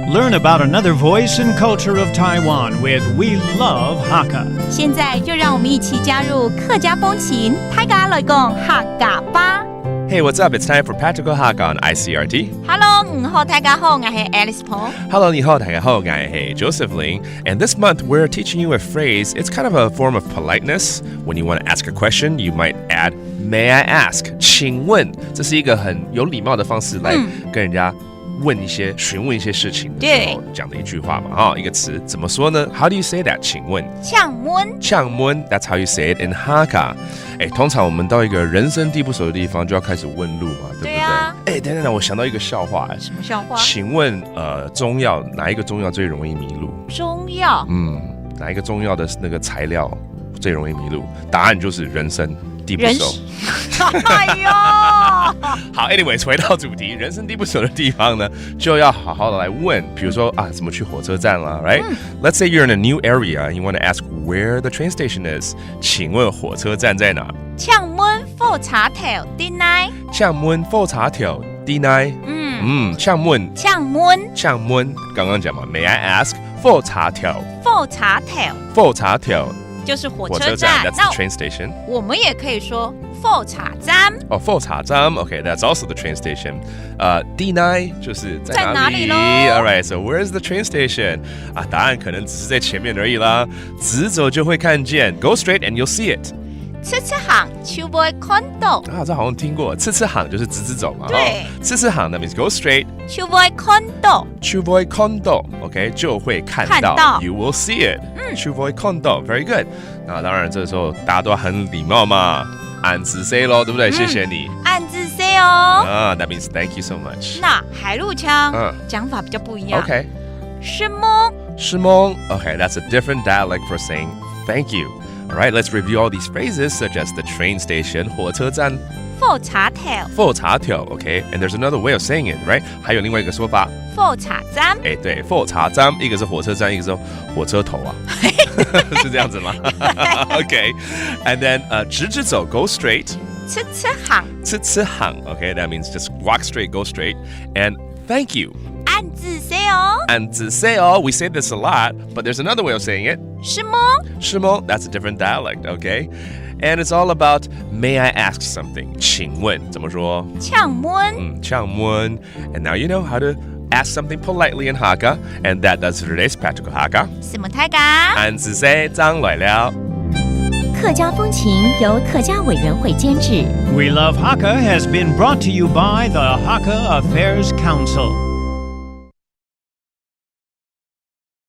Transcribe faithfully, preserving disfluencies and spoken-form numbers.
Learn about another voice and culture of Taiwan with We Love Hakka. 现在就让我们一起加入客家风情，大家来讲客家话。 Hey, what's up? It's time for Practical Hakka on I C R T. Hello，你好，大家好，我是 Alice Paul。 Hello, 你好，大家好，我是 Joseph Ling. And this month, we're teaching you a phrase. It's kind of a form of politeness. When you want to ask a question, you might add, "May I ask?" 请问，这是一个很有礼貌的方式来嗯跟人家问一些、询问一些事情的时候对讲的一句话嘛，哈，一个词怎么说呢？How do you say that？请问。请问，请问，that's how you say it in Hakka. 哎，通常我们到一个人生地不熟的地方，就要开始问路嘛，对不对？对啊哎，等等等，我想到一个笑话，哎，什么笑话？请问，呃，中药哪一个中药最容易迷路？中药，嗯，哪一个中药的那个材料最容易迷路？答案就是人生地不熟。人生。哎呦，好，anyways，回到主题，人生地不熟的地方呢，就要好好的来问，比如说啊，怎么去火车站啦，right？Let's say you're in a new area and you want to ask where the train station is. 请问火车站在哪？请问火车头在哪？请问火车头在哪？嗯，嗯，请问，请问请问，刚刚讲嘛，May I ask？火车头，火车头火车头，就是火火车车站。站，that's 那 the train station. 我们也可以说火车站。哦，火车站，OK, that's also the train station. 呃，在哪就是在哪里在哪里咯？All right, so where's the train station? 啊，答案可能只是在前面而已啦，直走就会看见。Go straight and you'll see it. 直直行就会看到。啊，这好像听过，直直行就是直直走嘛，对哦，直直行，that means go straight. 就会看到。就会看到，OK，就会看到。看到 You will see it. 嗯，就会看到，very good. 那当然，这时候大家都很礼貌嘛，恁仔細咯，对不对？谢谢你。恁仔細哦。啊，that means thank you so much. 那海陆腔嗯讲法比较不一样。 OK，承蒙，承蒙。OK, that's a different dialect for saying thank you. All right, let's review all these phrases such as the train station, 火车站、火车头，火车头。OK, and there's another way of saying it, right? 还有另外一个说法，火车站，哎，对，火车站，一个是火车站，一个是火车头啊，是这样子吗？OK, and then 呃，直直走，go straight. 直直行。直直行，OK, that means just walk straight, go straight, and thank you. 恁仔細哦。恁仔細哦, we say this a lot, but there's another way of saying it. 承蒙，承蒙, that's a different dialect, okay? And it's all about may I ask something? 请问怎么说？请问，嗯，请问. And now you know how to ask something politely in Hakka, and that does today's practical Hakka. 承蒙大家。恁仔細，正來尞。客家风情由客家委员会监制。 We Love Hakka has been brought to you by the Hakka Affairs Council.